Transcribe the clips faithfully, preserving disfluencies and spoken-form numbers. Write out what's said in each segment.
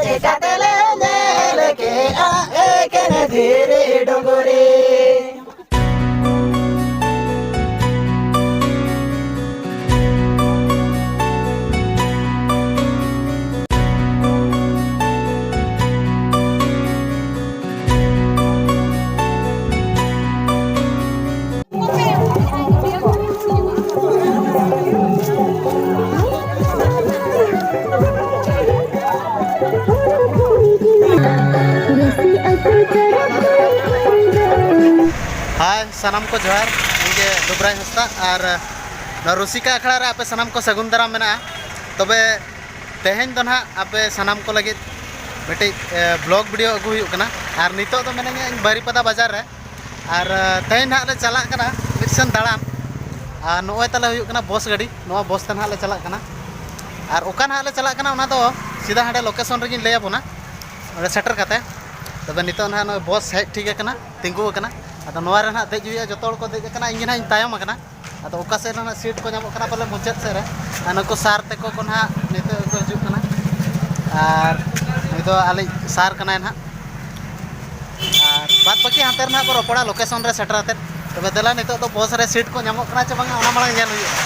ᱪᱮᱠᱟᱛᱮᱞᱮ ᱧᱮᱞ ᱠᱮᱜᱼᱟ ᱮᱠᱮᱱ ᱫᱷᱤᱨᱤ ᱰᱩᱝᱨᱤ᱾ ᱦᱟᱭ, ᱥᱟᱱᱟᱢ ᱠᱚ ᱡᱚᱦᱟᱨ᱾ ᱤᱧ ᱜᱮ ᱫᱩᱵᱨᱟᱭ ᱦᱟᱸᱥᱫᱟ ᱟᱨ ᱱᱚᱣᱟ ᱨᱩᱥᱤᱠᱟ ᱟᱠᱷᱲᱟ ᱨᱮ ᱟᱯᱮ ᱥᱟᱱᱟᱢ ᱠᱚ ᱥᱟᱹᱜᱩᱱ ᱫᱟᱨᱟᱢ ᱢᱮᱱᱟᱜᱼᱟ᱾ ᱛᱚᱵᱮ ᱛᱮᱦᱮᱧ ᱫᱚ ᱱᱟᱦᱟᱜ ᱟᱯᱮ ᱥᱟᱱᱟᱢ ᱠᱚ ᱞᱟᱹᱜᱤᱫ ᱢᱤᱫᱴᱤᱡ, ᱮ, vlog video ᱟᱹᱜᱩ ᱦᱩᱭᱩᱜ ᱠᱟᱱᱟ᱾ ᱟᱨ ᱱᱤᱛᱚᱜ ᱫᱚ ᱢᱮᱱᱟᱹᱧᱟ ᱤᱧ ᱵᱟᱹᱨᱤᱯᱟᱫᱟ ᱵᱟᱡᱟᱨ ᱨᱮ᱾ ᱟᱨ, ᱮ, ᱛᱮᱦᱮᱧ ᱱᱟᱦᱟᱜ ᱞᱮ ᱪᱟᱞᱟᱜ ᱠᱟᱱᱟ ᱢᱤᱫ ᱥᱮᱱ ᱫᱟᱬᱟᱱ᱾ ᱟᱨ ᱱᱚᱜᱼᱚᱭ ᱛᱟᱞᱮ ᱦᱩᱭᱩᱜ ᱠᱟᱱᱟ ᱵᱚᱥ ᱜᱟᱹᱰᱤ, ᱱᱚᱣᱟ ᱵᱚᱥ ᱛᱮ ᱱᱟᱦᱟᱜ ᱞᱮ ᱪᱟᱞᱟᱜ ᱠᱟᱱᱟ᱾ ᱟᱨ ᱚᱠᱟ ᱱᱟᱦᱟᱜ ᱞᱮ ᱪᱟᱞᱟᱜ ᱠᱟᱱᱟ ᱚᱱᱟ ᱫᱚ ᱥᱤᱫᱷᱟ ᱦᱟᱸᱰᱮ location ᱨᱮᱜᱤᱧ ᱞᱟᱹᱭ ᱟᱵᱚᱱᱟ, ᱚᱸᱰᱮ ᱥᱮᱴᱮᱨ ᱠᱟᱛᱮ᱾ ᱛᱚᱵᱮ ᱱᱤᱛᱚᱜ ᱱᱟᱦᱟᱜ ᱱᱚᱜᱼᱚᱭ ᱵᱚᱥ ᱦᱮᱡ ᱴᱷᱤᱠ ᱟᱠᱟᱱᱟ, ᱛᱤᱸᱜᱩ ᱟᱠᱟᱱᱟ᱾ ᱟᱫᱚ ᱱᱚᱣᱟ ᱨᱮ ᱱᱟᱦᱟᱜ ᱫᱮᱡ ᱦᱩᱭᱩᱜᱼᱟ, ᱡᱚᱛᱚ ᱦᱚᱲ ᱠᱚ ᱫᱮᱡ ᱟᱠᱟᱱᱟ, ᱤᱧ ᱜᱮ ᱱᱟᱦᱟᱜ ᱤᱧ ᱛᱟᱭᱚᱢ ᱟᱠᱟᱱᱟ᱾ ᱟᱫᱚ ᱚᱠᱟ ᱥᱮᱫ ᱨᱮ ᱱᱟᱦᱟᱜ ᱥᱤᱴ ᱠᱚ ᱧᱟᱢᱚᱜ ᱠᱟᱱᱟ ᱯᱟᱞᱮ ᱢᱩᱪᱟᱹᱫ ᱥᱮᱫ ᱨᱮ᱾ ᱟᱨ ᱱᱩᱠᱩ ᱥᱟᱨ ᱛᱟᱠᱚ ᱠᱚ ᱱᱟᱦᱟᱜ ᱱᱤᱛᱚᱜ ᱜᱮᱠᱚ ᱦᱤᱡᱩᱜ ᱠᱟᱱᱟ᱾ ᱟᱨ ᱱᱩᱭ ᱫᱚ ᱟᱞᱮᱭᱤᱡ ᱥᱟᱨ ᱠᱟᱱᱟᱭ ᱱᱟᱦᱟᱜ᱾ ᱟᱨ ᱵᱟᱫᱽ ᱵᱟᱹᱠᱤ ᱦᱟᱱᱛᱮ ᱨᱮ ᱱᱟᱦᱟᱜ ᱵᱚ ᱨᱚᱯᱚᱲᱟ location ᱨᱮ ᱥᱮᱴᱮᱨ ᱟᱛᱮᱫ᱾ ᱛᱚᱵᱮ ᱫᱮᱞᱟ ᱱᱤᱛᱚᱜ ᱫᱚ ᱵᱚᱥ ᱨᱮ ᱥᱤᱴ ᱠᱚ ᱧᱟᱢᱚᱜ ᱠᱟᱱᱟ ᱪᱮ ᱵᱟᱝᱟ ᱚᱱᱟ ᱢᱟᱲᱟᱝ ᱧᱮᱞ ᱦᱩᱭᱩᱜᱼᱟ᱾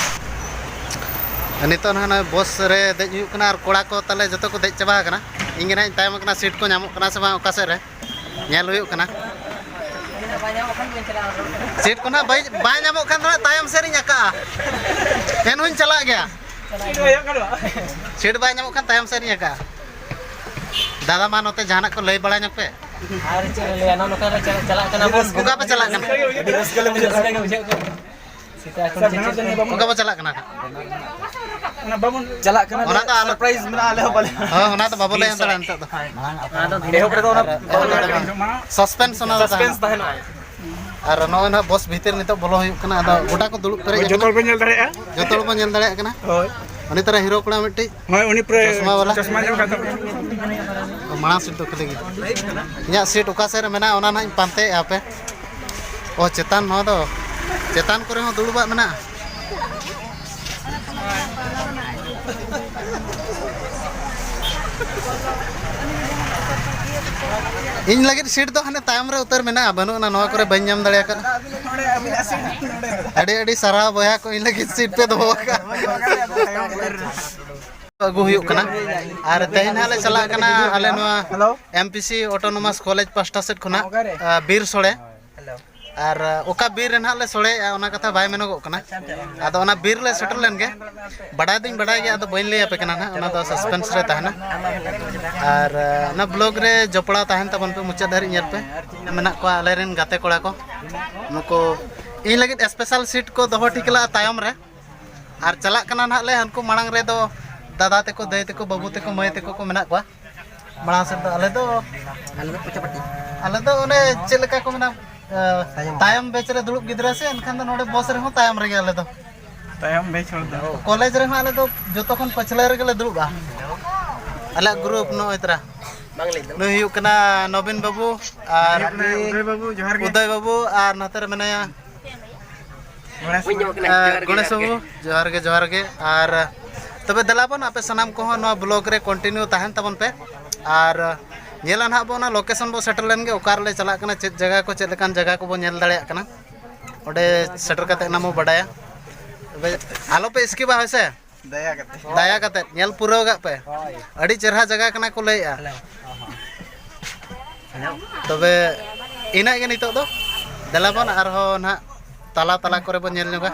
ᱱᱤᱛᱚᱜ ᱱᱟᱦᱟᱜ ᱱᱚᱜᱼᱚᱭ ᱵᱚᱥ ᱨᱮ ᱫᱮᱡ ᱦᱩᱭᱩᱜ ᱠᱟᱱᱟ ᱟᱨ ᱠᱚᱲᱟ ᱠᱚ ᱛᱟᱞᱮ ᱡᱚᱛᱚ ᱠᱚ ᱫᱮᱡ ᱪᱟᱵᱟ ᱟᱠᱟᱱᱟ᱾ ᱤᱧ ᱜᱮ ᱱᱟᱦᱟᱜ ᱤᱧ ᱛᱟᱭᱚᱢ ᱟᱠᱟᱱᱟ, ᱥᱤᱴ ᱠᱚ ᱧᱟᱢᱚᱜ ᱠᱟᱱᱟ ᱥᱮ ᱵᱟᱝ ᱚᱠᱟ ᱥᱮᱫ ᱨᱮ᱾ ᱧᱮᱞ ᱦᱩᱭᱩᱜ ᱠᱟᱱᱟ᱾ ᱥᱤᱴ ᱠᱚ ᱱᱟᱦᱟᱜ ᱵᱟᱭ, ᱵᱟᱭ ᱧᱟᱢᱚᱜ ᱠᱷᱟᱱ ᱫᱚ ᱱᱟᱦᱟᱜ ᱛᱟᱭᱚᱢ ᱥᱮᱫ ᱨᱤᱧ ᱟᱠᱟᱜᱼᱟ᱾ ᱮᱱᱦᱚᱸᱧ ᱪᱟᱞᱟᱜ ᱜᱮᱭᱟ᱾ ᱥᱤᱴ ᱵᱟᱭ ᱧᱟᱢᱚᱜ ᱠᱷᱟᱱ ᱛᱟᱭᱚᱢ ᱥᱮᱫ ᱨᱤᱧ ᱟᱠᱟᱜᱼᱟ᱾ ᱫᱟᱫᱟ, ᱢᱟ ᱱᱚᱛᱮ ᱡᱟᱦᱟᱱᱟᱜ ᱠᱚ ᱞᱟᱹᱭ ᱵᱟᱲᱟ ᱧᱚᱜ ᱯᱮ᱾ ᱟᱨ ᱪᱮᱫ ᱞᱮ ᱞᱟᱹᱭᱟ, ᱱᱚᱜᱼᱚ ᱱᱚᱝᱠᱟ ᱞᱮ ᱪᱟᱞᱟᱜ, ᱪᱟᱞᱟᱜ ᱠᱟᱱᱟ ᱵᱚᱱ᱾ ᱚᱠᱟ ᱯᱮ ᱪᱟᱞᱟᱜ ᱠᱟᱱᱟ? ᱟᱹᱰᱤ ᱨᱟᱹᱥᱠᱟᱹ ᱞᱮ ᱵᱩᱡᱷᱟᱹᱣ ᱠᱮᱫᱟ᱾ ᱥᱮᱛᱟᱜ ᱠᱷᱚᱱ ᱪᱮᱫ ᱪᱮᱫ ᱚᱠᱟ ᱵᱚ ᱪᱟᱞᱟᱜ ᱠᱟᱱᱟ? ᱪᱟᱞᱟᱜ ᱠᱟᱱᱟ ᱚᱱᱟ ᱞᱮ, ᱫᱚ ᱟᱞᱚ surprise ᱢᱮᱱᱟᱜᱼᱟ, ᱟᱞᱮ ᱦᱚᱸ ᱵᱟᱞᱮ ᱦᱳᱭ, ᱚᱱᱟ ᱫᱚ ᱵᱟᱵᱚ ᱞᱟᱹᱭ ᱦᱟᱛᱟᱲᱟ ᱱᱤᱛᱚᱜ ᱫᱚ᱾ ᱮᱦᱚᱵ ᱨᱮᱫᱚ ᱚᱱᱟ suspense ᱚᱱᱟ ᱫᱚ suspense ᱛᱟᱦᱮᱱᱟ᱾ ᱛᱟᱦᱮᱱᱟ᱾ ᱟᱨ ᱱᱚᱜᱼᱚᱭ ᱱᱟᱦᱟᱜ ᱵᱚᱥ ᱵᱷᱤᱛᱤᱨ ᱱᱤᱛᱚᱜ ᱵᱚᱞᱚ ᱦᱩᱭᱩᱜ ᱠᱟᱱᱟ᱾ ᱟᱫᱚ ᱜᱚᱴᱟ ᱠᱚ ᱫᱩᱲᱩᱵ ᱯᱮᱨᱮᱡ ᱟᱠᱟᱱᱟ᱾ ᱡᱚᱛᱚ ᱦᱚᱲ ᱵᱚᱱ ᱧᱮᱞ ᱫᱟᱲᱮᱭᱟᱜ ᱠᱟᱱᱟ᱾ ᱦᱳᱭ᱾ ᱩᱱᱤ ᱛᱟᱨᱟ ᱦᱤᱨᱳ ᱠᱚᱲᱟ ᱢᱤᱫᱴᱤᱡ᱾ ᱦᱳᱭ, ᱩᱱᱤ ᱯᱩᱨᱟᱹ ᱪᱚᱥᱢᱟ ᱵᱟᱞᱟ᱾ ᱪᱚᱥᱢᱟ ᱧᱮᱞ ᱠᱟᱛᱮ᱾ ᱢᱟᱲᱟᱝ ᱥᱤᱴ ᱫᱚ ᱠᱷᱟᱹᱞᱤ ᱜᱮ᱾ ᱤᱧᱟᱹᱜ ᱥᱤᱴ ᱚᱠᱟ ᱥᱮᱫ ᱨᱮ ᱢᱮᱱᱟᱜᱼᱟ, ᱚᱱᱟ ᱱᱟᱦᱟᱜ ᱤᱧ ᱯᱟᱱᱛᱮᱭᱮᱫᱼᱟ ᱦᱟᱯᱮ᱾ ᱚ, ᱪᱮᱛᱟᱱ, ᱱᱚᱣᱟ ᱫᱚ ᱪᱮᱛᱟᱱ ᱠᱚᱨᱮ ᱦᱚᱸ ᱫᱩᱲᱩᱵᱟᱜ ᱢᱮᱱᱟᱜᱼᱟ᱾ ᱤᱧ ᱞᱟᱹᱜᱤᱫ ᱥᱤᱴ ᱫᱚ ᱦᱟᱱᱮ ᱛᱟᱭᱚᱢ ᱨᱮ ᱩᱛᱟᱹᱨ ᱢᱮᱱᱟᱜᱼᱟ, ᱵᱟᱹᱱᱩᱜ ᱟᱱᱟ, ᱱᱚᱣᱟ ᱠᱚᱨᱮ ᱵᱟᱹᱧ ᱧᱟᱢ ᱫᱟᱲᱮ ᱟᱠᱟᱫᱟ᱾ ᱟᱹᱰᱤ ᱟᱹᱰᱤ ᱥᱟᱨᱦᱟᱣ ᱵᱚᱭᱦᱟ ᱠᱚ, ᱤᱧ ᱞᱟᱹᱜᱤᱫ ᱥᱤᱴ ᱯᱮ ᱫᱚᱦᱚ ᱟᱠᱟᱫ᱾ ᱟᱹᱜᱩ ᱦᱩᱭᱩᱜ ᱠᱟᱱᱟ᱾ ᱟᱨ ᱛᱮᱦᱮᱧ ᱦᱟᱸᱜ ᱞᱮ ᱪᱟᱞᱟᱜ ᱠᱟᱱᱟ ᱟᱞᱮ ᱱᱚᱣᱟ M P C autonomous college ᱯᱟᱥᱴᱟ ᱥᱮᱫ ᱠᱷᱚᱱᱟᱜ, ᱟ, ᱵᱤᱨ ᱥᱳᱲᱮ᱾ ᱟᱨ, ᱟ, ᱚᱠᱟ ᱵᱤᱨ ᱨᱮ ᱱᱟᱦᱟᱜ ᱞᱮ ᱥᱳᱲᱮᱭᱮᱜᱼᱟ, ᱚᱱᱟ ᱠᱟᱛᱷᱟ ᱵᱟᱭ ᱢᱮᱱᱚᱜᱚᱜ ᱠᱟᱱᱟ᱾ ᱟᱫᱚ ᱚᱱᱟ ᱵᱤᱨ ᱞᱮ ᱥᱮᱴᱮᱨ ᱞᱮᱱ ᱜᱮ᱾ ᱵᱟᱰᱟᱭ ᱫᱚᱧ ᱵᱟᱰᱟᱭ ᱜᱮᱭᱟ, ᱟᱫᱚ ᱵᱟᱹᱧ ᱞᱟᱹᱭ ᱟᱯᱮ ᱠᱟᱱᱟ ᱱᱟᱦᱟᱜ, ᱚᱱᱟ ᱫᱚ ᱥᱟᱥᱯᱮᱱᱥ ᱨᱮ ᱛᱟᱦᱮᱱᱟ᱾ ᱟᱨ, ᱟ, ᱚᱱᱟ ᱵᱞᱚᱜ ᱨᱮ ᱡᱚᱯᱲᱟᱣ ᱛᱟᱦᱮᱱ ᱛᱟᱵᱚᱱ ᱯᱮ, ᱢᱩᱪᱟᱹᱫ ᱫᱷᱟᱹᱨᱤᱡ ᱧᱮᱞ ᱯᱮ᱾ ᱢᱮᱱᱟᱜ ᱠᱚᱣᱟ ᱟᱞᱮ ᱨᱮᱱ ᱜᱟᱛᱮ ᱠᱚᱲᱟ ᱠᱚ, ᱱᱩᱠᱩ ᱤᱧ ᱞᱟᱹᱜᱤᱫ ᱥᱯᱮᱥᱟᱞ ᱥᱤᱴ ᱠᱚ ᱫᱚᱦᱚ ᱴᱷᱤᱠ ᱞᱟᱜᱼᱟ ᱛᱟᱭᱚᱢ ᱨᱮ᱾ ᱟᱨ ᱪᱟᱞᱟᱜ ᱠᱟᱱᱟ ᱱᱟᱦᱟᱜ ᱞᱮ, ᱦᱟᱱᱠᱩ ᱢᱟᱲᱟᱝ ᱨᱮᱫᱚ ᱫᱟᱫᱟ ᱛᱟᱠᱚ, ᱫᱟᱹᱭ ᱛᱟᱠᱚ, ᱵᱟᱹᱵᱩ ᱛᱟᱠᱚ, ᱢᱟᱹᱭ ᱛᱟᱠᱚ ᱠᱚ ᱢᱮᱱᱟᱜ ᱠᱚᱣᱟ ᱢᱟᱲᱟᱝ ᱥᱮᱫ ᱫᱚ᱾ ᱟᱞᱮ ᱫᱚ, ᱟᱞᱮ ᱫᱚ ᱯᱚᱪᱟ ᱯᱟᱹᱴᱤ᱾ ᱟᱞᱮ ᱫᱚ ᱚᱱᱮ ᱪᱮᱫ ᱞᱮᱠᱟ ᱠᱚ ᱢᱮᱱᱟ, ᱟ, ᱛᱟᱭᱚᱢ᱾ ᱛᱟᱭᱚᱢ ᱵᱮᱪ ᱨᱮ ᱫᱩᱲᱩᱵ ᱜᱤᱫᱽᱨᱟᱹ ᱥᱮ, ᱮᱱᱠᱷᱟᱱ ᱫᱚ ᱱᱚᱰᱮ ᱵᱚᱥ ᱨᱮᱦᱚᱸ ᱛᱟᱭᱚᱢ ᱨᱮᱜᱮ ᱟᱞᱮ ᱫᱚ᱾ ᱛᱟᱭᱚᱢ ᱵᱮᱪ ᱦᱚᱲ ᱫᱚ᱾ ᱠᱚᱞᱮᱡᱽ ᱨᱮᱦᱚᱸ ᱟᱞᱮ ᱫᱚ ᱡᱚᱛᱚ ᱠᱷᱚᱱ ᱯᱟᱹᱪᱷᱞᱟᱹ ᱨᱮᱜᱮ ᱞᱮ ᱫᱩᱲᱩᱵᱼᱟ᱾ ᱟᱞᱮᱭᱟᱜ ᱜᱨᱩᱯ ᱱᱚᱜᱼᱚᱭ ᱛᱟᱨᱟ᱾ ᱱᱩᱭ ᱦᱩᱭᱩᱜ ᱠᱟᱱᱟ ᱱᱚᱵᱤᱱ ᱵᱟᱹᱵᱩ ᱟᱨ ᱩᱫᱚᱭ ᱵᱟᱹᱵᱩ, ᱡᱚᱦᱟᱨ ᱜᱮ᱾ ᱩᱫᱚᱭ ᱵᱟᱹᱵᱩ, ᱟᱨ ᱱᱚᱛᱮ ᱨᱮ ᱢᱮᱱᱟᱭᱟ ᱵᱟᱹᱧ ᱧᱟᱢᱚᱜ ᱠᱟᱱᱟ, ᱟᱨ ᱡᱚᱦᱟᱨ ᱜᱮ, ᱜᱚᱬᱮᱥ ᱡᱚᱦᱟᱨ ᱜᱮ᱾ ᱵᱟᱹᱵᱩ, ᱡᱚᱦᱟᱨ ᱜᱮ, ᱡᱚᱦᱟᱨ ᱜᱮ᱾ ᱟᱨ ᱛᱚᱵᱮ ᱫᱮᱞᱟ ᱵᱚᱱ, ᱟᱯᱮ ᱥᱟᱱᱟᱢ ᱠᱚᱦᱚᱸ ᱱᱚᱣᱟ ᱵᱞᱚᱜ ᱨᱮ ᱠᱚᱱᱴᱤᱱᱤᱭᱩ ᱛᱟᱦᱮᱱ ᱛᱟᱵᱚᱱ ᱯᱮ᱾ ᱟᱨ ᱧᱮᱞᱟ ᱱᱟᱦᱟᱜ ᱵᱚᱱ, ᱚᱱᱟ ᱞᱳᱠᱮᱥᱚᱱ ᱵᱚᱱ ᱥᱮᱴᱮᱨ ᱞᱮᱱ ᱜᱮ, ᱚᱠᱟ ᱨᱮᱞᱮ ᱪᱟᱞᱟᱜ ᱠᱟᱱᱟ, ᱪᱮᱫ ᱡᱟᱭᱜᱟ ᱠᱚ, ᱪᱮᱫ ᱞᱮᱠᱟᱱ ᱡᱟᱭᱜᱟ ᱠᱚᱵᱚᱱ ᱧᱮᱞ ᱫᱟᱲᱮᱭᱟᱜ ᱠᱟᱱᱟ᱾ ᱚᱸᱰᱮ ᱥᱮᱴᱮᱨ ᱠᱟᱛᱮ ᱚᱱᱟ ᱵᱚ ᱵᱟᱰᱟᱭᱟ᱾ ᱛᱚᱵᱮ ᱟᱞᱚ ᱯᱮ ᱥᱠᱤᱯᱟ, ᱦᱳᱭ ᱥᱮ? ᱫᱟᱭᱟ ᱠᱟᱛᱮ᱾ ᱫᱟᱭᱟ ᱠᱟᱛᱮ ᱧᱮᱞ ᱯᱩᱨᱟᱹᱣ ᱠᱟᱜ ᱯᱮ᱾ ᱦᱳᱭ᱾ ᱟᱹᱰᱤ ᱪᱮᱨᱦᱟ ᱡᱟᱭᱜᱟ ᱠᱟᱱᱟ ᱠᱚ ᱞᱟᱹᱭᱮᱜᱼᱟ᱾ ᱦᱮᱞᱳ᱾ ᱦᱚᱸ, ᱦᱚᱸ᱾ ᱦᱮᱞᱳ᱾ ᱛᱚᱵᱮ ᱤᱱᱟᱹᱜ ᱜᱮ ᱱᱤᱛᱚᱜ ᱫᱚ᱾ ᱫᱮᱞᱟ ᱵᱚᱱ ᱟᱨᱦᱚᱸ ᱱᱟᱦᱟᱜ ᱛᱟᱞᱟ ᱛᱟᱞᱟ ᱠᱚᱨᱮ ᱵᱚᱱ ᱧᱮᱞ ᱧᱚᱜᱟ᱾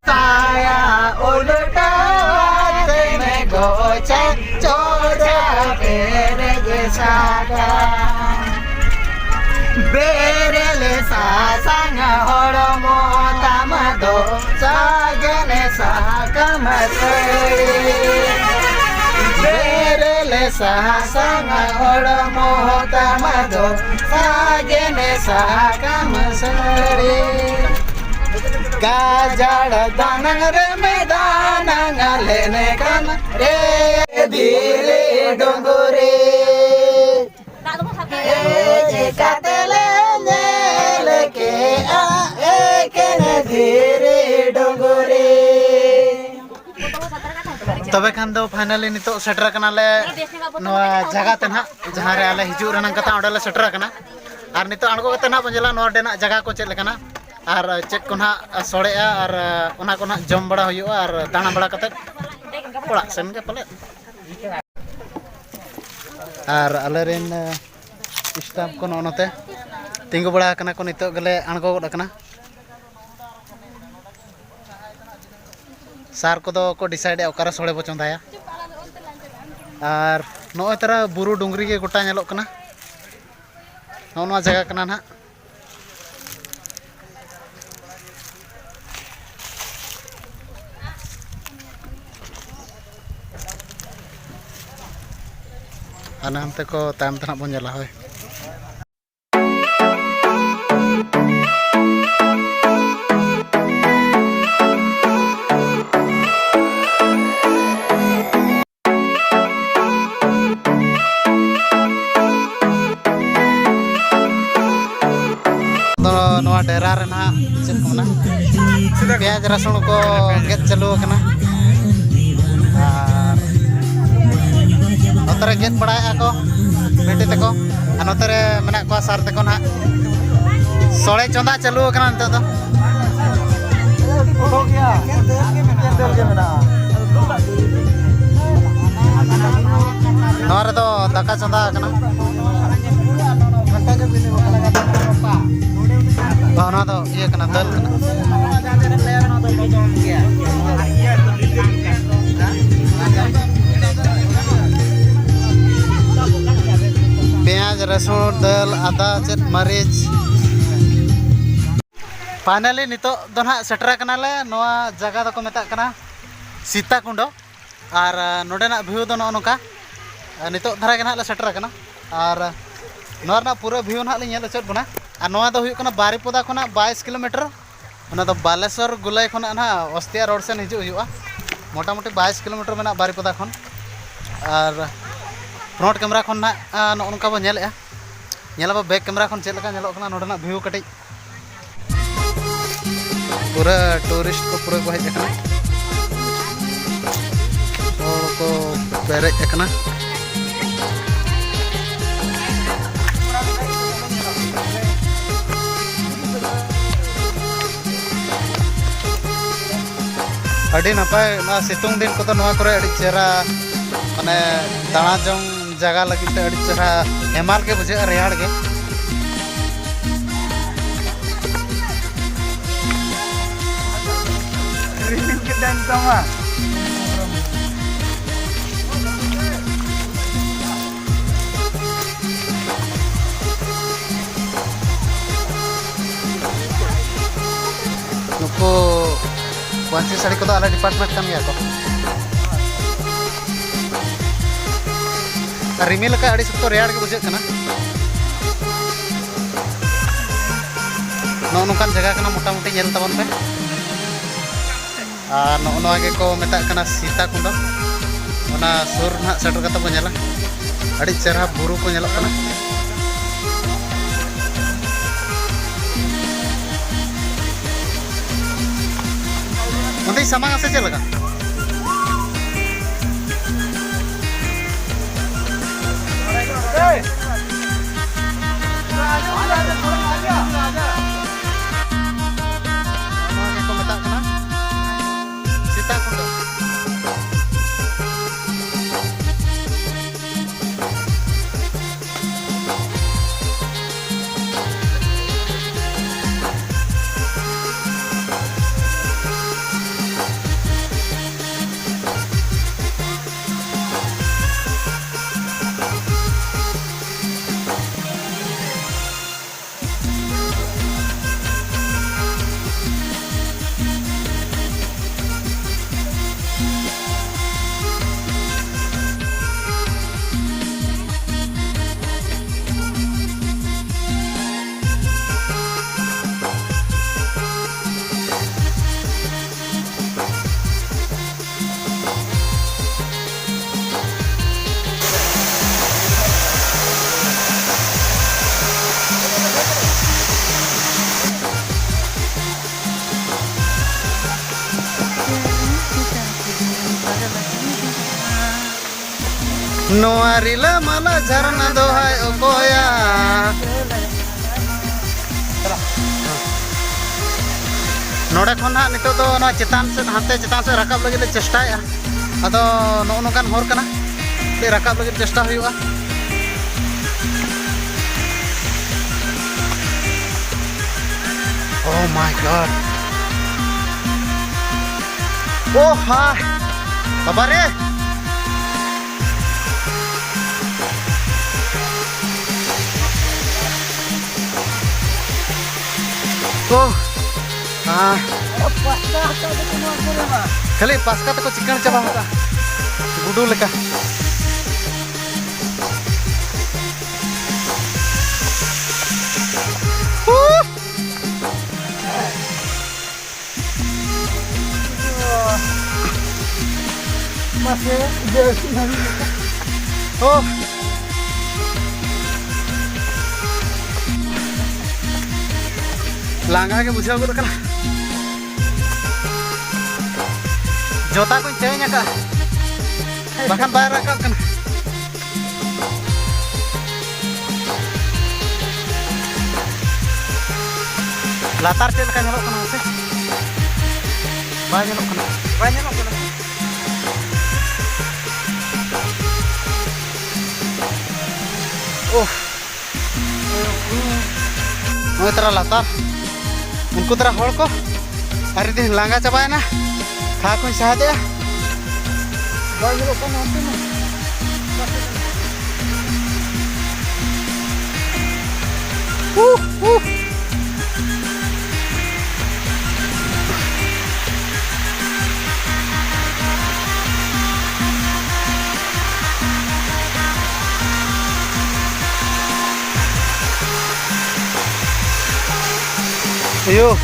ᱛᱟᱭᱟ ᱩᱞᱴᱟᱹ ᱛᱮᱱᱮ ᱜᱚᱪᱟ ᱪᱚᱪᱟ ᱯᱮᱨᱮᱡ ᱥᱟᱠᱟ᱾ ᱵᱮᱨᱮᱞ ᱥᱟᱥᱟᱝ ᱦᱚᱲᱢᱚ ᱛᱟᱢ ᱫᱚ ᱥᱟᱜᱮᱱ ᱥᱟᱠᱟᱢ ᱥᱟᱹᱲᱤ᱾ ᱵᱮᱨᱮᱞ ᱥᱟᱥᱟᱝ ᱦᱚᱲᱢᱚ ᱛᱟᱢ ᱫᱚ ᱥᱟᱜᱮᱱ ᱥᱟᱠᱟᱢ ᱥᱟᱹᱲᱤ᱾ ᱜᱟᱡᱟᱲ ᱫᱟᱱᱟᱝ ᱨᱮ ᱢᱮᱫᱟᱱᱟᱝ ᱞᱮᱱᱠᱷᱟᱱ ᱨᱮ ᱫᱷᱤᱨᱤ ᱰᱩᱝᱨᱤ᱾ ᱦᱮᱡ ᱠᱟᱛᱮ ᱞᱮ ᱧᱮᱞ ᱠᱮᱜᱼᱟ ᱮᱠᱮᱱ ᱫᱷᱤᱨᱤ ᱰᱩᱝᱨᱤ᱾ ᱛᱚᱵᱮ ᱠᱷᱟᱱ ᱫᱚ finally ᱱᱤᱛᱚᱜ ᱥᱮᱴᱮᱨ ᱟᱠᱟᱱᱟᱞᱮ ᱱᱚᱣᱟ ᱡᱟᱭᱜᱟ ᱛᱮ ᱱᱟᱦᱟᱜ, ᱡᱟᱦᱟᱸ ᱨᱮ ᱟᱞᱮ ᱦᱤᱡᱩᱜ ᱨᱮᱱᱟᱜ ᱠᱟᱛᱷᱟ, ᱚᱸᱰᱮ ᱞᱮ ᱥᱮᱴᱮᱨ ᱟᱠᱟᱱᱟ᱾ ᱟᱨ ᱱᱤᱛᱚᱜ ᱟᱬᱜᱚ ᱠᱟᱛᱮ ᱱᱟᱦᱟᱜ ᱵᱚᱱ ᱧᱮᱞᱟ ᱱᱚᱣᱟ ᱨᱮᱱᱟᱜ ᱡᱟᱭᱜᱟ ᱠᱚ ᱪᱮᱫ ᱞᱮᱠᱟᱱᱟ ᱟᱨ ᱪᱮᱫ ᱠᱚ ᱱᱟᱦᱟᱜ ᱥᱚᱲᱮᱜᱼᱟ ᱟᱨ ᱚᱱᱟ ᱠᱚ ᱱᱟᱦᱟᱜ ᱡᱚᱢ ᱵᱟᱲᱟ ᱦᱩᱭᱩᱜᱼᱟ ᱟᱨ ᱫᱟᱬᱟ ᱵᱟᱲᱟ ᱠᱟᱛᱮ ᱚᱲᱟᱜ ᱥᱮᱱ ᱜᱮ ᱯᱟᱞᱮᱫ᱾ ᱟᱨ ᱟᱞᱮᱨᱮᱱ staff ᱠᱚ ᱱᱚᱜᱼᱚ ᱱᱚᱛᱮ ᱛᱤᱸᱜᱩ ᱵᱟᱲᱟ ᱟᱠᱟᱱᱟ ᱠᱚ, ᱱᱤᱛᱚᱜ ᱜᱮᱞᱮ ᱟᱬᱜᱚ ᱜᱚᱫ ᱟᱠᱟᱱᱟ᱾ ᱥᱟᱨ ᱠᱚᱫᱚ ᱠᱚ ᱰᱤᱥᱟᱭᱤᱰᱮᱜᱼᱟ ᱚᱠᱟᱨᱮ ᱥᱳᱲᱮ ᱵᱚ ᱪᱚᱸᱫᱟᱭᱟ᱾ ᱟᱨ ᱱᱚᱜᱼᱚᱭ ᱛᱟᱨᱟ ᱵᱩᱨᱩ ᱰᱩᱝᱨᱤ ᱜᱮ ᱜᱚᱴᱟ ᱧᱮᱞᱚᱜ ᱠᱟᱱᱟ᱾ ᱱᱚᱜᱼᱚ ᱱᱚᱣᱟ ᱡᱟᱭᱜᱟ ᱠᱟᱱᱟ ᱱᱟᱦᱟᱜ᱾ ᱟᱨ ᱦᱟᱱᱛᱮ ᱠᱚ ᱛᱟᱭᱚᱢ ᱛᱮ ᱱᱟᱦᱟᱜ ᱵᱚᱱ ᱧᱮᱞᱟ, ᱦᱳᱭ᱾ ᱫᱚ ᱱᱚᱣᱟ ᱰᱮᱨᱟ ᱨᱮ ᱱᱟᱦᱟᱜ ᱪᱮᱫ ᱠᱚ ᱢᱮᱱᱟ, ᱯᱮᱸᱭᱟᱡᱽ ᱨᱟᱹᱥᱩᱱ ᱠᱚ ᱜᱮᱫ ᱪᱟᱹᱞᱩ ᱟᱠᱟᱱᱟ᱾ ᱟᱨ ᱱᱚᱛᱮ ᱨᱮ ᱜᱮᱫ ᱵᱟᱲᱟᱭᱮᱫᱼᱟ ᱠᱚ ᱵᱤᱴᱤ ᱛᱟᱠᱚ, ᱟᱨ ᱱᱚᱛᱮ ᱨᱮ ᱢᱮᱱᱟᱜ ᱠᱚᱣᱟ ᱥᱟᱨ ᱛᱟᱠᱚ ᱱᱟᱦᱟᱜ᱾ ᱥᱚᱲᱮ ᱪᱚᱸᱫᱟ ᱪᱟᱹᱞᱩ ᱟᱠᱟᱱᱟ ᱱᱤᱛᱚᱜ ᱫᱚ᱾ ᱱᱚᱣᱟ ᱨᱮᱫᱚ ᱫᱟᱠᱟ ᱪᱚᱸᱫᱟ ᱟᱠᱟᱱᱟ᱾ ᱵᱟᱝ, ᱱᱚᱣᱟ ᱫᱚ ᱤᱭᱟᱹ ᱠᱟᱱᱟ, ᱫᱟᱹᱞ ᱠᱟᱱᱟ᱾ ᱯᱮᱸᱭᱟᱡᱽ, ᱨᱟᱹᱥᱩᱱ, ᱫᱟᱹᱞ, ᱟᱫᱟ, ᱪᱮᱫ ᱢᱟᱹᱨᱤᱪ᱾ Finally ᱱᱤᱛᱚᱜ ᱫᱚ ᱱᱟᱦᱟᱜ ᱥᱮᱴᱮᱨ ᱟᱠᱟᱱᱟᱞᱮ᱾ ᱱᱚᱣᱟ ᱡᱟᱭᱜᱟ ᱫᱚᱠᱚ ᱢᱮᱛᱟᱜ ᱠᱟᱱᱟ ᱥᱤᱛᱟ ᱠᱩᱸᱰᱚ᱾ ᱟᱨ, ᱟ, ᱱᱚᱰᱮᱱᱟᱜ view ᱫᱚ ᱱᱚᱜᱼᱚ ᱱᱚᱝᱠᱟ᱾ ᱟ, ᱱᱤᱛᱚᱜ ᱫᱷᱟᱨᱟ ᱜᱮ ᱱᱟᱦᱟᱜ ᱞᱮ ᱥᱮᱴᱮᱨ ᱟᱠᱟᱱᱟ᱾ ᱟᱨ, ᱟ, ᱱᱚᱣᱟ ᱨᱮᱱᱟᱜ ᱯᱩᱨᱟᱹ view ᱱᱟᱦᱟᱜ ᱞᱤᱧ ᱧᱮᱞ ᱦᱚᱪᱚᱭᱮᱫ ᱵᱚᱱᱟ᱾ ᱟᱨ ᱱᱚᱣᱟ ᱫᱚ ᱦᱩᱭᱩᱜ ᱠᱟᱱᱟ ᱵᱟᱨᱤᱯᱚᱫᱟ ᱠᱷᱚᱱᱟᱜ ᱵᱟᱭᱤᱥ ᱠᱤᱞᱳᱢᱤᱴᱟᱨ᱾ ᱚᱱᱟ ᱫᱚ ᱵᱟᱞᱮᱥᱚᱨ ᱜᱩᱞᱟᱹᱭ ᱠᱷᱚᱱᱟᱜ ᱱᱟᱦᱟᱜ ᱚᱥᱛᱤᱭᱟ ᱨᱳᱰ ᱥᱮᱱ ᱦᱤᱡᱩᱜ ᱦᱩᱭᱩᱜᱼᱟ᱾ ᱢᱚᱴᱟᱢᱩᱴᱤ ᱵᱟᱭᱤᱥ ᱠᱤᱞᱳᱢᱤᱴᱟᱨ ᱢᱮᱱᱟᱜᱼᱟ ᱵᱟᱨᱤᱯᱚᱫᱟ ᱠᱷᱚᱱ᱾ ᱟᱨ front camera ᱠᱷᱚᱱ ᱱᱟᱦᱟᱜ, ᱟ, ᱱᱚᱜᱼᱚ ᱱᱚᱝᱠᱟ ᱵᱚᱱ ᱧᱮᱞᱮᱫᱼᱟ᱾ ᱧᱮᱞ ᱟᱵᱚ back camera ᱠᱷᱚᱱ ᱪᱮᱫ ᱞᱮᱠᱟ ᱧᱮᱞᱚᱜ ᱠᱟᱱᱟ ᱱᱚᱰᱮᱱᱟᱜ view ᱠᱟᱹᱴᱤᱡ᱾ ᱯᱩᱨᱟᱹ tourist ᱠᱚ ᱯᱩᱨᱟᱹ ᱠᱚ ᱦᱮᱡ ᱟᱠᱟᱱᱟ᱾ ᱯᱮᱨᱮᱡ ᱟᱠᱟᱱᱟ᱾ ᱟᱹᱰᱤ ᱱᱟᱯᱟᱭ, ᱱᱚᱣᱟ ᱥᱤᱛᱩᱝ ᱫᱤᱱ ᱠᱚᱫᱚ ᱱᱚᱣᱟ ᱠᱚᱨᱮ ᱟᱹᱰᱤ ᱪᱮᱦᱨᱟ, ᱢᱟᱱᱮ, ᱫᱟᱬᱟ ᱡᱚᱝ ᱡᱟᱭᱜᱟ ᱞᱟᱹᱜᱤᱫ ᱛᱮ ᱟᱹᱰᱤ ᱪᱮᱦᱨᱟ, ᱦᱮᱢᱟᱞ ᱜᱮ ᱵᱩᱡᱷᱟᱹᱜᱼᱟ, ᱨᱮᱭᱟᱲ ᱜᱮ᱾ ᱨᱤᱢᱤᱞ ᱠᱮᱫᱟᱭ ᱱᱤᱛᱚᱜ ᱢᱟ᱾ ᱱᱩᱠᱩ ᱯᱟᱹᱧᱪᱤ ᱥᱟᱹᱲᱤ ᱠᱚᱫᱚ ᱟᱞᱮ department ᱠᱟᱱ ᱜᱮᱭᱟ ᱠᱚ᱾ ᱟᱨ ᱨᱤᱢᱤᱞ ᱟᱠᱟᱫ, ᱟᱹᱰᱤ ᱥᱚᱠᱛᱚ ᱨᱮᱭᱟᱲ ᱜᱮ ᱵᱩᱡᱷᱟᱹᱜ ᱠᱟᱱᱟ᱾ ᱱᱚᱜᱼᱚ ᱱᱚᱝᱠᱟᱱ ᱡᱟᱭᱜᱟ ᱠᱟᱱᱟ, ᱢᱚᱴᱟᱢᱩᱴᱤ ᱧᱮᱞ ᱛᱟᱵᱚᱱ ᱯᱮ᱾ ᱟᱨ ᱱᱚᱜᱼᱚ ᱱᱚᱣᱟ ᱜᱮᱠᱚ ᱢᱮᱛᱟᱜ ᱠᱟᱱᱟ ᱥᱤᱛᱟ ᱠᱩᱸᱰᱟ᱾ ᱚᱱᱟ ᱥᱩᱨ ᱱᱟᱦᱟᱜ ᱥᱮᱴᱮᱨ ᱠᱟᱛᱮ ᱵᱚᱱ ᱧᱮᱞᱟ᱾ ᱟᱹᱰᱤ ᱪᱮᱦᱨᱟ ᱵᱩᱨᱩ ᱠᱚ ᱧᱮᱞᱚᱜ ᱠᱟᱱᱟ᱾ ᱚᱱᱛᱮᱧ ᱥᱟᱢᱟᱝᱟ ᱥᱮ ᱪᱮᱫ ᱞᱮᱠᱟ? ᱱᱚᱣᱟ ᱜᱮᱠᱚ ᱢᱮᱛᱟᱜ ᱠᱟᱱᱟ ᱥᱤᱛᱟ ᱠᱩᱸᱰᱟ᱾ ᱱᱚᱣᱟ ᱨᱤᱞᱟᱹᱢᱟᱞᱟ ᱡᱷᱟᱨᱱᱟ ᱫᱚ ᱦᱟᱭ ᱚᱠᱚᱭᱟ? ᱱᱚᱰᱮ ᱠᱷᱚᱱ ᱦᱟᱸᱜ ᱱᱤᱛᱚᱜ ᱫᱚ ᱱᱚᱣᱟ ᱪᱮᱛᱟᱱ ᱥᱮᱫ, ᱦᱟᱱᱛᱮ ᱪᱮᱛᱟᱱ ᱥᱮᱫ ᱨᱟᱠᱟᱵ ᱞᱟᱹᱜᱤᱫ ᱞᱮ ᱪᱮᱥᱴᱟᱭᱮᱫᱼᱟ᱾ ᱟᱫᱚ ᱱᱚᱜᱼᱚ ᱱᱚᱝᱠᱟᱱ ᱦᱚᱨ ᱠᱟᱱᱟ, ᱠᱟᱹᱡ ᱨᱟᱠᱟᱵ ᱞᱟᱹᱜᱤᱫ ᱪᱮᱥᱴᱟ ᱦᱩᱭᱩᱜᱼᱟ᱾ Oh my God! ᱳ ᱦᱟ! ᱵᱟᱵᱟ ᱨᱮ! ᱳ! ᱦᱟ! ᱠᱷᱟᱹᱞᱤ ᱯᱟᱥᱠᱟ ᱛᱮᱠᱚ ᱪᱤᱠᱟᱹᱬ ᱪᱟᱵᱟ ᱟᱠᱟᱫᱼᱟ, ᱜᱩᱰᱩ ᱞᱮᱠᱟ᱾ ᱢᱟᱥᱮ ᱵᱮᱥ ᱵᱷᱟᱹᱜᱤ ᱜᱮ᱾ ᱳ! ᱞᱟᱸᱜᱟ ᱜᱮ ᱵᱩᱡᱷᱟᱹᱣ ᱜᱚᱫ ᱠᱟᱱᱟ᱾ ᱡᱚᱛᱟ ᱠᱚᱧ ᱛᱮᱧ ᱟᱠᱟᱫᱼᱟ, ᱵᱟᱠᱷᱟᱱ ᱵᱟᱭ ᱨᱟᱠᱟᱵ ᱠᱟᱱᱟ᱾ ᱞᱟᱛᱟᱨ ᱪᱮᱫ ᱞᱮᱠᱟ ᱧᱮᱞᱚᱜ ᱠᱟᱱᱟ ᱢᱟᱥᱮ? ᱵᱟᱭ ᱧᱮᱞᱚᱜ ᱠᱟᱱᱟ᱾ ᱵᱟᱭ ᱧᱮᱞᱚᱜ ᱠᱟᱱᱟ᱾ ᱳᱦ! ᱱᱚᱜᱼᱚᱭ ᱛᱟᱨᱟ ᱞᱟᱛᱟᱨ, ᱩᱱᱠᱩ ᱛᱟᱨᱟ ᱦᱚᱲ ᱠᱚ, ᱟᱨ ᱤᱧ ᱞᱟᱸᱜᱟ ᱪᱟᱵᱟᱭᱮᱱᱟ, ᱠᱷᱟ ᱠᱚᱧ ᱥᱟᱦᱟᱫᱮᱜᱼᱟ᱾ ᱵᱟᱭ ᱧᱮᱞᱚᱜ ᱠᱟᱱᱟ ᱦᱟᱱᱛᱮ ᱢᱟ᱾ ᱦᱩ, ᱦᱩ᱾ ᱟᱭᱳ᱾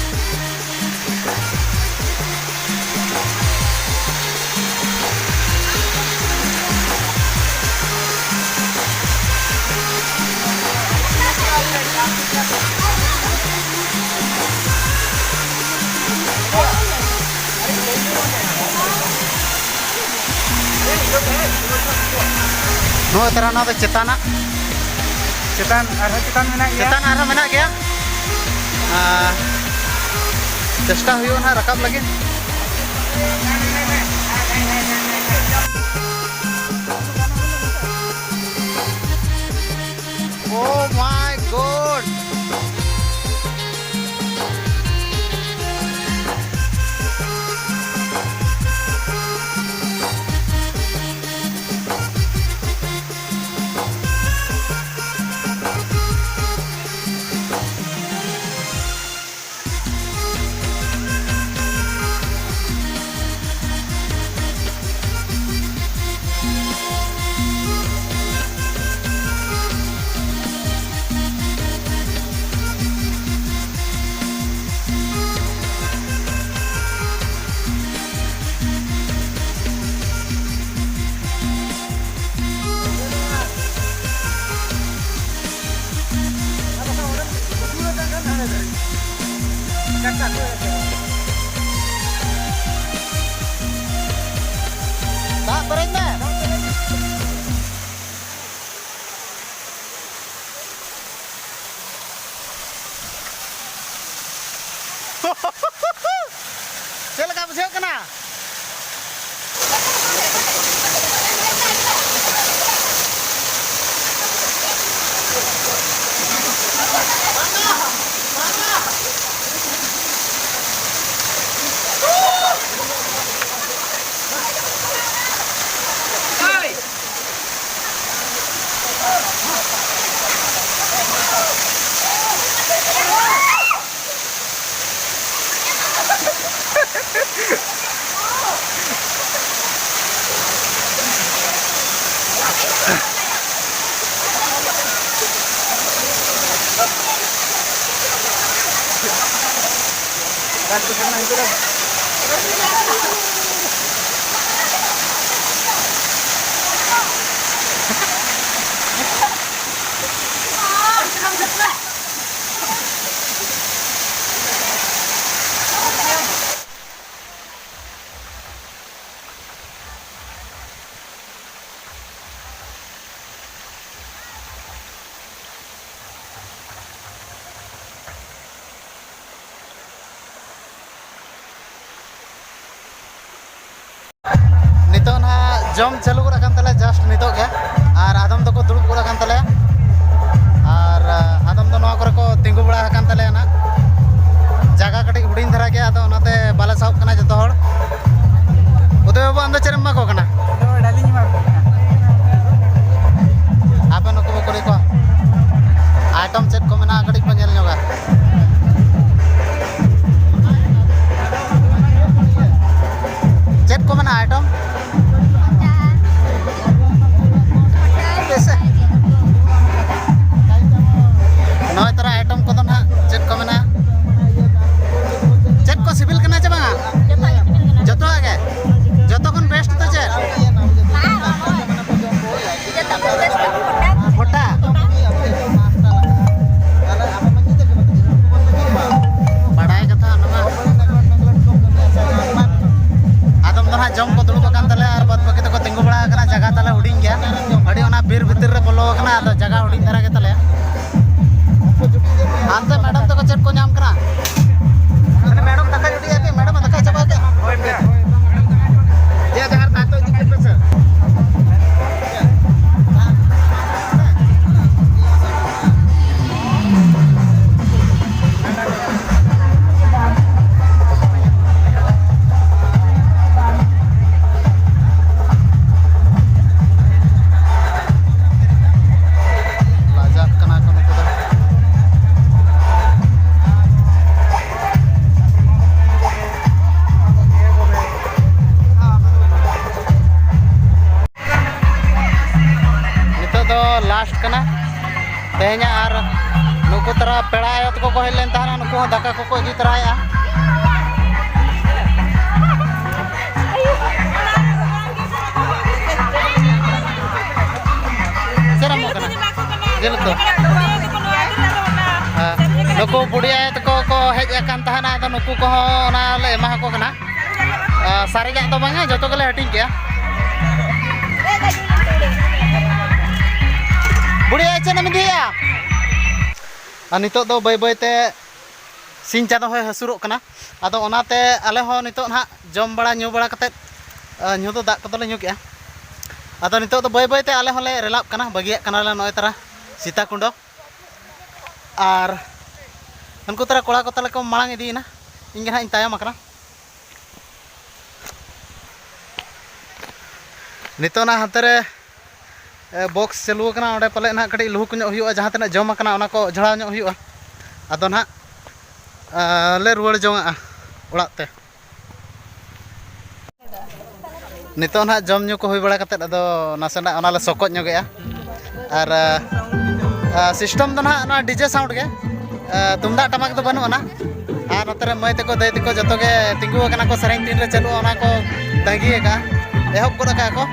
ᱱᱚᱜᱼᱚᱭ ᱛᱟᱨᱟ ᱱᱚᱣᱟ ᱫᱚ ᱪᱮᱛᱟᱱᱟᱜ᱾ ᱪᱮᱛᱟᱱ ᱟᱨᱦᱚᱸ ᱪᱮᱛᱟᱱ ᱢᱮᱱᱟᱜ ᱜᱮᱭᱟ᱾ ᱪᱮᱛᱟᱱ ᱟᱨᱦᱚᱸ ᱢᱮᱱᱟᱜ ᱜᱮᱭᱟ᱾ ᱟᱨ ᱪᱮᱥᱴᱟ ᱦᱩᱭᱩᱜᱼᱟ ᱱᱟᱦᱟᱜ ᱨᱟᱠᱟᱵ ᱞᱟᱹᱜᱤᱫ᱾ Oh my God! ᱫᱟᱜ ᱯᱮᱨᱮᱡ ᱢᱮ᱾ ᱪᱮᱫ ᱞᱮᱠᱟ ᱵᱩᱡᱷᱟᱹᱜ ᱠᱟᱱᱟ? ᱡᱚᱢ ᱪᱟᱹᱞᱩ ᱜᱚᱫ ᱟᱠᱟᱱ ᱛᱟᱞᱮᱭᱟ just ᱱᱤᱛᱚᱜ ᱜᱮ, ᱟᱨ ᱟᱫᱚᱢ ᱫᱚᱠᱚ ᱫᱩᱲᱩᱵ ᱜᱚᱫ ᱟᱠᱟᱱ ᱛᱟᱞᱮᱭᱟ, ᱟᱨ ᱟᱫᱚᱢ ᱫᱚ ᱱᱚᱣᱟ ᱠᱚᱨᱮ ᱠᱚ ᱛᱤᱸᱜᱩ ᱵᱟᱲᱟ ᱟᱠᱟᱱ ᱛᱟᱞᱮᱭᱟ ᱱᱟᱜ᱾ ᱡᱟᱭᱜᱟ ᱠᱟᱹᱴᱤᱡ ᱦᱩᱰᱤᱧ ᱫᱷᱟᱨᱟ ᱜᱮᱭᱟ, ᱟᱫᱚ ᱚᱱᱟᱛᱮ ᱵᱟᱞᱮ ᱥᱟᱦᱚᱵ ᱠᱟᱱᱟ ᱡᱚᱛᱚ ᱦᱚᱲ᱾ ᱩᱫᱚᱭ ᱵᱟᱹᱵᱩ, ᱟᱢ ᱫᱚ ᱪᱮᱫ ᱮᱢ ᱮᱢᱟ ᱠᱚ ᱠᱟᱱᱟ? ᱟᱯᱮ ᱱᱩᱠᱩ ᱠᱚ ᱠᱩᱞᱤ ᱠᱚᱣᱟ᱾ ᱟᱭᱴᱮᱢ ᱪᱮᱫ ᱠᱚ ᱢᱮᱱᱟᱜᱼᱟ, ᱠᱟᱹᱴᱤᱡ ᱵᱚᱱ ᱧᱮᱞ ᱧᱚᱜᱟ᱾ ᱪᱮᱫ ᱠᱚ ᱢᱮᱱᱟᱜᱼᱟ ᱟᱭᱴᱮᱢ? ᱱᱚᱜᱼᱚᱭ ᱛᱚᱨᱟ ᱟᱭᱴᱮᱢ ᱠᱚᱫᱚ ᱱᱟᱦᱟᱜ ᱪᱮᱫ ᱠᱚ ᱢᱮᱱᱟᱜᱼᱟ? ᱪᱮᱫ ᱠᱚ ᱥᱤᱵᱤᱞ ᱠᱟᱱᱟ ᱪᱮ ᱵᱟᱝᱟ? ᱡᱚᱛᱚᱣᱟᱜ ᱜᱮ? ᱡᱚᱛᱚ ᱠᱷᱚᱱ ᱵᱮᱥᱴ ᱫᱚ ᱪᱮᱫ? ᱯᱷᱚᱴᱟ᱾ ᱵᱟᱲᱟᱭ ᱠᱟᱛᱷᱟ ᱚᱱᱟ ᱢᱟ᱾ ᱟᱫᱚᱢ ᱫᱚ ᱦᱟᱸᱜ ᱡᱚᱢ ᱠᱚ ᱫᱩᱲᱩᱵ ᱟᱠᱟᱱ ᱛᱟᱞᱮᱭᱟ ᱟᱨ ᱵᱟᱫ ᱵᱟᱹᱠᱤ ᱫᱚᱠᱚ ᱛᱤᱸᱜᱩ ᱵᱟᱲᱟ ᱟᱠᱟᱱᱟ᱾ ᱡᱟᱭᱜᱟ ᱛᱟᱞᱮ ᱦᱩᱰᱤᱧ ᱜᱮᱭᱟ, ᱟᱹᱰᱤ ᱚᱱᱟ ᱵᱤᱨ ᱵᱷᱤᱛᱤᱨ ᱨᱮ ᱵᱚᱞᱚ ᱟᱠᱟᱱᱟ, ᱟᱫᱚ ᱡᱟᱭᱜᱟ ᱦᱩᱰᱤᱧ ᱫᱷᱟᱨᱟ ᱜᱮ ᱛᱟᱞᱮᱭᱟ᱾ ᱦᱟᱱᱛᱮ ᱢᱮᱰᱟᱢ ᱛᱟᱠᱚ ᱪᱮᱫ ᱠᱚ ᱧᱟᱢ ᱠᱟᱱᱟ? ᱢᱮᱰᱟᱢ ᱫᱟᱠᱟ ᱪᱚᱰᱤᱭᱟ ᱯᱮ, ᱢᱮᱰᱟᱢ ᱫᱟᱠᱟ ᱪᱟᱵᱟ ᱠᱮᱫ᱾ ᱦᱳᱭ, ᱯᱮ᱾ ᱡᱮ ᱡᱟᱦᱟᱸ ᱛᱟᱦᱮᱸ ᱛᱚ ᱤᱫᱤ ᱠᱮᱫ ᱯᱮ ᱥᱮ᱾ ᱞᱟᱡᱟᱜ ᱠᱟᱱᱟ ᱠᱚ ᱱᱩᱠᱩ ᱫᱚ᱾ ᱱᱤᱛᱚᱜ ᱫᱚ ᱞᱟᱥᱴ ᱠᱟᱱᱟ ᱛᱮᱦᱮᱧᱟᱜ, ᱟᱨ ᱱᱩᱠᱩ ᱛᱟᱨᱟ ᱯᱮᱲᱟ ᱟᱭᱳ ᱛᱟᱠᱚ ᱠᱚ ᱦᱮᱡ ᱞᱮᱱ ᱛᱟᱦᱮᱱᱟ, ᱱᱩᱠᱩ ᱦᱚᱸ ᱫᱟᱠᱟ ᱠᱚᱠᱚ ᱤᱫᱤ ᱛᱚᱨᱟᱭᱮᱫᱼᱟ᱾ ᱪᱮᱫ ᱮᱢ ᱮᱢᱚᱜ ᱠᱟᱱᱟ? ᱡᱤᱞ ᱩᱛᱩ᱾ ᱦᱮᱸ, ᱱᱩᱠᱩ ᱵᱩᱰᱷᱤ ᱟᱭᱳ ᱛᱟᱠᱚ ᱠᱚ ᱦᱮᱡ ᱟᱠᱟᱱ ᱛᱟᱦᱮᱱᱟ, ᱟᱫᱚ ᱱᱩᱠᱩ ᱠᱚᱦᱚᱸ ᱚᱱᱟ ᱞᱮ ᱮᱢᱟ ᱠᱚ ᱠᱟᱱᱟ᱾ ᱟᱨ ᱥᱟᱨᱮᱡᱟᱜ ᱫᱚ ᱵᱟᱝᱟ, ᱡᱚᱛᱚ ᱜᱮᱞᱮ ᱦᱟᱹᱴᱤᱧ ᱠᱮᱜᱼᱟ᱾ ᱵᱩᱲᱦᱤ ᱟᱭᱳ, ᱪᱮᱫ ᱮᱢ ᱤᱫᱤᱭᱮᱫᱼᱟ? ᱟᱨ ᱱᱤᱛᱚᱜ ᱫᱚ ᱵᱟᱹᱭ ᱵᱟᱹᱭ ᱛᱮ ᱥᱤᱧ ᱪᱟᱸᱫᱚ ᱦᱚᱸᱭ ᱦᱟᱹᱥᱩᱨᱚᱜ ᱠᱟᱱᱟ᱾ ᱟᱫᱚ ᱚᱱᱟᱛᱮ ᱟᱞᱮ ᱦᱚᱸ ᱱᱤᱛᱚᱜ ᱱᱟᱦᱟᱜ ᱡᱚᱢ ᱵᱟᱲᱟ ᱧᱩ ᱵᱟᱲᱟ ᱠᱟᱛᱮᱫ, ᱟᱨ ᱧᱩ ᱫᱚ ᱫᱟᱜ ᱠᱚᱫᱚᱞᱮ ᱧᱩ ᱠᱮᱜᱼᱟ᱾ ᱟᱫᱚ ᱱᱤᱛᱚᱜ ᱫᱚ ᱵᱟᱹᱭ ᱵᱟᱹᱭ ᱛᱮ ᱟᱞᱮ ᱦᱚᱸᱞᱮ ᱨᱮᱞᱟᱜ ᱠᱟᱱᱟ, ᱵᱟᱹᱜᱤᱭᱟᱜ ᱠᱟᱱᱟᱞᱮ ᱱᱚᱜᱼᱚᱭ ᱛᱟᱨᱟ ᱥᱤᱛᱟ ᱠᱩᱸᱰᱚ᱾ ᱟᱨ ᱩᱱᱠᱩ ᱛᱟᱨᱟ ᱠᱚᱲᱟ ᱠᱚ ᱛᱟᱞᱮ ᱠᱚ ᱢᱟᱲᱟᱝ ᱤᱫᱤᱭᱮᱱᱟ, ᱤᱧ ᱜᱮ ᱱᱟᱦᱟᱜ ᱤᱧ ᱛᱟᱭᱚᱢ ᱟᱠᱟᱱᱟ᱾ ᱱᱤᱛᱚᱜ ᱱᱟᱜ ᱦᱟᱱᱛᱮ ᱨᱮ, ᱮ, ᱵᱚᱠᱥ ᱪᱟᱹᱞᱩ ᱟᱠᱟᱱᱟ, ᱚᱸᱰᱮ ᱯᱟᱞᱮ ᱱᱟᱦᱟᱜ ᱠᱟᱹᱴᱤᱡ ᱞᱩᱦᱩᱠ ᱧᱚᱜ ᱦᱩᱭᱩᱜᱼᱟ, ᱡᱟᱦᱟᱸ ᱛᱤᱱᱟᱹᱜ ᱡᱚᱢ ᱟᱠᱟᱱᱟ ᱚᱱᱟ ᱠᱚ ᱡᱷᱟᱲᱟᱣ ᱧᱚᱜ ᱦᱩᱭᱩᱜᱼᱟ᱾ ᱟᱫᱚ ᱱᱟᱦᱟᱜ, ᱟ, ᱞᱮ ᱨᱩᱣᱟᱹᱲ ᱡᱚᱝᱟᱜᱼᱟ ᱚᱲᱟᱜ ᱛᱮ᱾ ᱱᱤᱛᱚᱜ ᱱᱟᱦᱟᱜ ᱡᱚᱢ ᱧᱩ ᱠᱚ ᱦᱩᱭ ᱵᱟᱲᱟ ᱠᱟᱛᱮᱫ, ᱟᱫᱚ ᱱᱟᱥᱮᱱᱟᱜ ᱚᱱᱟᱞᱮ ᱥᱚᱠᱚᱡ ᱧᱚᱜᱮᱜᱼᱟ᱾ ᱟᱨ, ᱟ, ᱟ, system ᱫᱚ ᱱᱟᱦᱟᱜ ᱱᱚᱣᱟ DJ sound ᱜᱮ, ᱟ, ᱛᱩᱢᱫᱟᱜ ᱴᱟᱢᱟᱠ ᱫᱚ ᱵᱟᱹᱱᱩᱜ ᱟᱱᱟ᱾ ᱟᱨ ᱱᱚᱛᱮ ᱨᱮ ᱢᱟᱹᱭ ᱛᱟᱠᱚ, ᱫᱟᱹᱭ ᱛᱟᱠᱚ ᱡᱚᱛᱚ ᱜᱮ ᱛᱤᱸᱜᱩ ᱟᱠᱟᱱᱟ ᱠᱚ, ᱥᱮᱨᱮᱧ ᱛᱤᱱ ᱨᱮ ᱪᱟᱹᱞᱩᱜᱼᱟ ᱚᱱᱟ ᱠᱚ ᱛᱟᱺᱜᱤ ᱟᱠᱟᱫᱼᱟ᱾ ᱮᱦᱚᱵ ᱜᱚᱫ ᱟᱠᱟᱫᱼᱟ ᱠᱚ᱾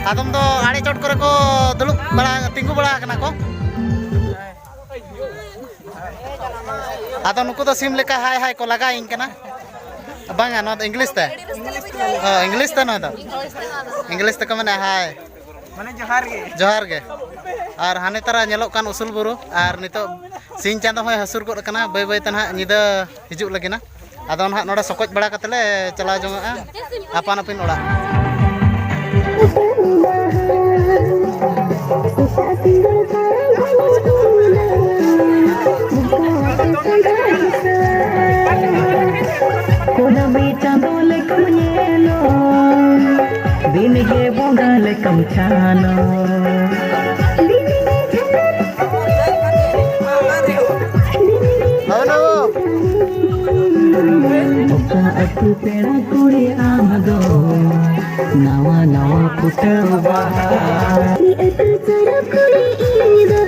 ᱟᱫᱚᱢ ᱫᱚ ᱟᱲᱮ ᱪᱚᱴ ᱠᱚᱨᱮ ᱠᱚ ᱫᱩᱲᱩᱵ ᱵᱟᱲᱟ, ᱛᱤᱸᱜᱩ ᱵᱟᱲᱟ ᱟᱠᱟᱱᱟ ᱠᱚ᱾ ᱟᱫᱚ ᱱᱩᱠᱩ ᱫᱚ ᱥᱤᱢ ᱞᱮᱠᱟ ᱦᱟᱭ ᱦᱟᱭ ᱠᱚ ᱞᱟᱜᱟᱭᱤᱧ ᱠᱟᱱᱟ᱾ ᱵᱟᱝᱟ, ᱱᱚᱣᱟ ᱫᱚ English ᱛᱮ᱾ ᱚ, English ᱛᱮ ᱱᱚᱣᱟ ᱫᱚ᱾ English ᱛᱮᱠᱚ ᱢᱮᱱᱟ ᱦᱟᱭ᱾ ᱢᱟᱱᱮ ᱡᱚᱦᱟᱨ ᱜᱮ᱾ ᱡᱚᱦᱟᱨ ᱜᱮ᱾ ᱟᱨ ᱦᱟᱱᱮ ᱛᱟᱨᱟ ᱧᱮᱞᱚᱜ ᱠᱟᱱ ᱩᱥᱩᱞ ᱵᱩᱨᱩ, ᱟᱨ ᱱᱤᱛᱚᱜ ᱥᱤᱧ ᱪᱟᱸᱫᱚ ᱦᱚᱸᱭ ᱦᱟᱹᱥᱩᱨ ᱜᱚᱫ ᱟᱠᱟᱱᱟ, ᱵᱟᱹᱭ ᱵᱟᱹᱭ ᱛᱮ ᱱᱟᱦᱟᱜ ᱧᱤᱫᱟᱹ ᱦᱤᱡᱩᱜ ᱞᱟᱹᱜᱤᱫ ᱱᱟ᱾ ᱟᱫᱚ ᱱᱟᱦᱟᱜ ᱱᱚᱰᱮ ᱥᱚᱠᱚᱡ ᱵᱟᱲᱟ ᱠᱟᱛᱮ ᱞᱮ ᱪᱟᱞᱟᱣ ᱡᱚᱝᱟᱜᱼᱟ ᱟᱯᱟᱱ ᱟᱹᱯᱤᱱ ᱚᱲᱟᱜ᱾ ᱠᱩᱱᱟᱹᱢᱤ ᱪᱟᱸᱫᱚ ᱞᱮᱠᱟᱢ ᱧᱮᱞᱚᱜ, ᱫᱤᱱ ᱜᱮ ᱵᱚᱸᱜᱟ ᱞᱮᱠᱟᱢ ᱪᱷᱟᱱᱚᱜ᱾ ᱚᱠᱟ ᱟᱹᱛᱩ ᱯᱮᱲᱟ ᱠᱩᱲᱤ ᱟᱢ ᱫᱚ, ᱱᱟᱣᱟ ᱱᱟᱣᱟ ᱯᱷᱩᱴᱟᱹᱣ ᱵᱟᱦᱟ᱾ ᱟᱹᱛᱩ ᱪᱮᱬᱮ ᱠᱩᱲᱤ ᱤᱧ ᱫᱚ᱾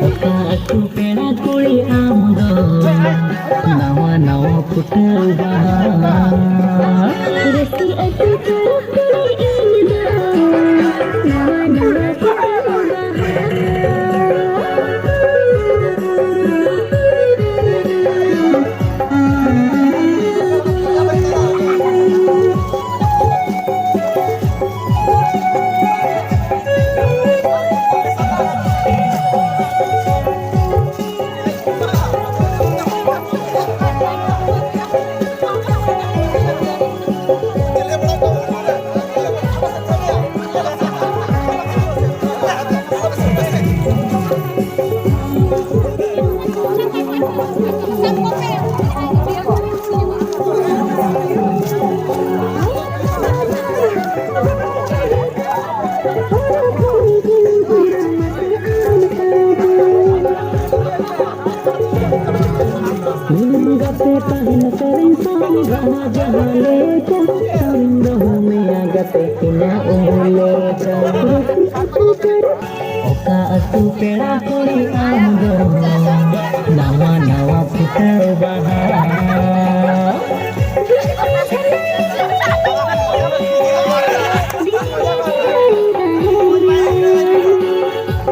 ᱚᱠᱟ ᱟᱹᱛᱩ ᱯᱮᱲᱟ ᱠᱩᱲᱤ ᱟᱢ ᱫᱚ, ᱱᱟᱣᱟ ᱱᱟᱣᱟ ᱯᱷᱩᱴᱟᱹᱣ ᱵᱟᱦᱟ᱾ ᱨᱟᱹᱥᱤ ᱟᱹᱛᱩ ᱯᱮᱲᱟ ᱠᱩᱲᱤ ᱤᱧ ᱫᱚ, ᱱᱟᱣᱟ ᱱᱟᱣᱟ ᱯᱷᱩᱴᱟᱹᱣ ᱵᱟᱦᱟ᱾ ᱤᱧ ᱜᱟᱛᱮ ᱛᱟᱦᱮᱱ ᱥᱮᱨᱮᱧ ᱥᱟᱶ ᱨᱟᱦᱟ ᱡᱟᱦᱟᱸ ᱞᱮᱠᱟ, ᱤᱧ ᱫᱚᱦᱚ ᱢᱮᱭᱟ ᱜᱟᱛᱮ ᱤᱧᱟᱹᱜ ᱩᱢᱩᱞ ᱞᱮᱠᱟ᱾ ᱚᱠᱟ ᱟᱹᱛᱩ ᱯᱮᱲᱟ ᱠᱩᱲᱤ ᱟᱢ ᱫᱚ, ᱱᱟᱣᱟ ᱱᱟᱣᱟ ᱯᱷᱩᱴᱟᱹᱣ ᱵᱟᱦᱟ᱾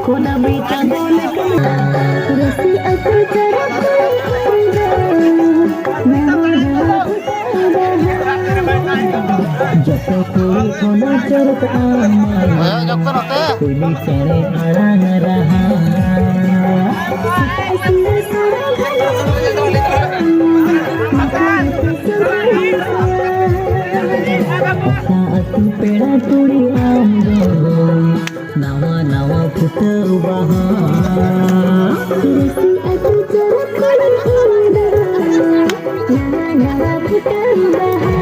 ᱠᱩᱱᱟᱹᱢᱤ ᱪᱟᱸᱫᱚ ᱞᱮᱠᱟ ᱨᱟᱹᱥᱤ ᱟᱹᱛᱩ ᱪᱟᱨᱟ ᱠᱚ ᱡᱚᱛᱚ ᱠᱩᱲᱤ ᱠᱚ ᱱᱟᱪᱟᱨ ᱠᱚᱜᱼᱟ᱾ ᱦᱮᱸ, ᱡᱚᱛᱚ ᱱᱚᱛᱮ᱾ ᱠᱩᱭᱞᱤ ᱪᱮᱬᱮ ᱟᱲᱟᱝ ᱨᱟᱦᱟ᱾ ᱥᱮᱛᱟᱜ ᱥᱤᱸᱜᱟᱹᱲ ᱥᱟᱨᱟ ᱜᱷᱟᱱᱮ ᱚᱠᱟ ᱟᱹᱛᱩ ᱯᱮᱲᱟ ᱠᱩᱲᱤ ᱟᱢ ᱫᱚ, ᱱᱟᱣᱟ ᱱᱟᱣᱟ ᱯᱷᱩᱴᱟᱹᱣ ᱵᱟᱦᱟ᱾ ᱨᱟᱹᱥᱤ ᱟᱹᱛᱩ ᱪᱟᱨᱟ ᱠᱩᱲᱤ ᱟᱢ ᱫᱚ, ᱱᱟᱣᱟ ᱱᱟᱣᱟ ᱯᱷᱩᱴᱟᱹᱣ ᱵᱟᱦᱟ᱾